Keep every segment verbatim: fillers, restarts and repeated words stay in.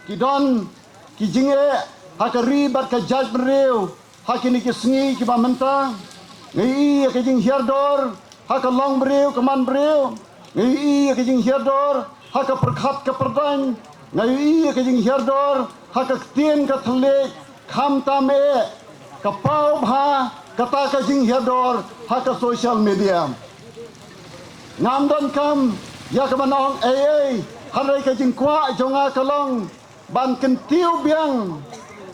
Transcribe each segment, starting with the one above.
Ki don ki jingeh ha ka ri bad ka jaitbynriew ha kine ki sngi kiba mynta. Ngi ïohi ïa ka jinghiar dor ha ka long briew ka man briew. Ngi ïohi ïa ka jinghiar dor ha ka pyrkhat ka pyrdaiñ. Ngi ïohi ïa ka jinghiar dor ha ka ktien ka thylliej, khamtam eh ka paw bha kata ka jinghiar dor ha ka social media. Ngam donkam ïa ka ban ong ei ei, hynrei ka jingkwah jong nga ka long ban kyntiew biang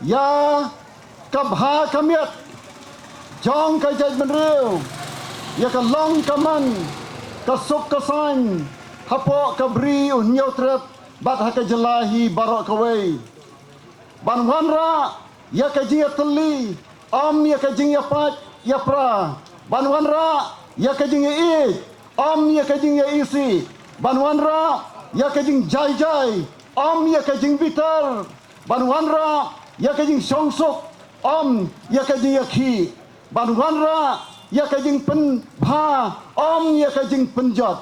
ïa ka bha ka miat jong ka jaitbynriew, ïa ka long ka man, ka suk ka saiñ hapoh ka Bri u Hynñiewtrep bad ha ka jylla hi baroh kawei. Ban wanrah ïa ka jingïatylli, ym ïa ka jingïapait ïapra. Ban wanrah ïa ka jingïaieit, ym ïa ka jingïaisih. Ban wanrah ïa ka jingjai jai, ym ïa ka jingbitar. Ban wanrah ïa ka jingshongsuk, ym ïa ka jingïakhih. Ban wanrah ïa ka jingpynbha, ym ïa ka jingpynjot.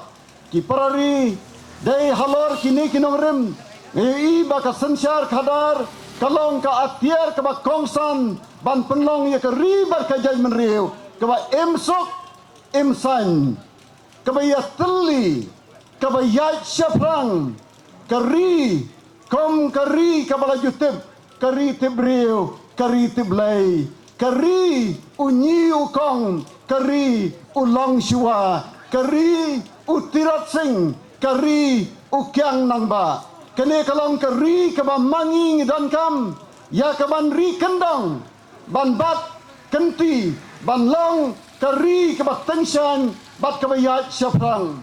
Ki para ri, dei halor kine ki nongrim ngi ïohi ba ka synshar khadar ka long ka atiar kaba kongsan ban pynlong ïa ka ri bad ka jaitbynriew kaba im suk im saiñ, kaba ïatylli, kaba ïaid shaphrang. Ka ri kum ka ri kaba la ju tip, ka ri tip briew, ka ri tip Blei, ka ri u ñi u kong, ka ri u longshuwa, ka ri u tirotsing, ka ri u kiang nangbah. Kane ka long ka ri kaba ma ngi ngi donkam ïa ka ban ri kyndong, ban bat kynti, ban long ka ri kaba tyngshaiñ bad kaba ïaid shaphrang.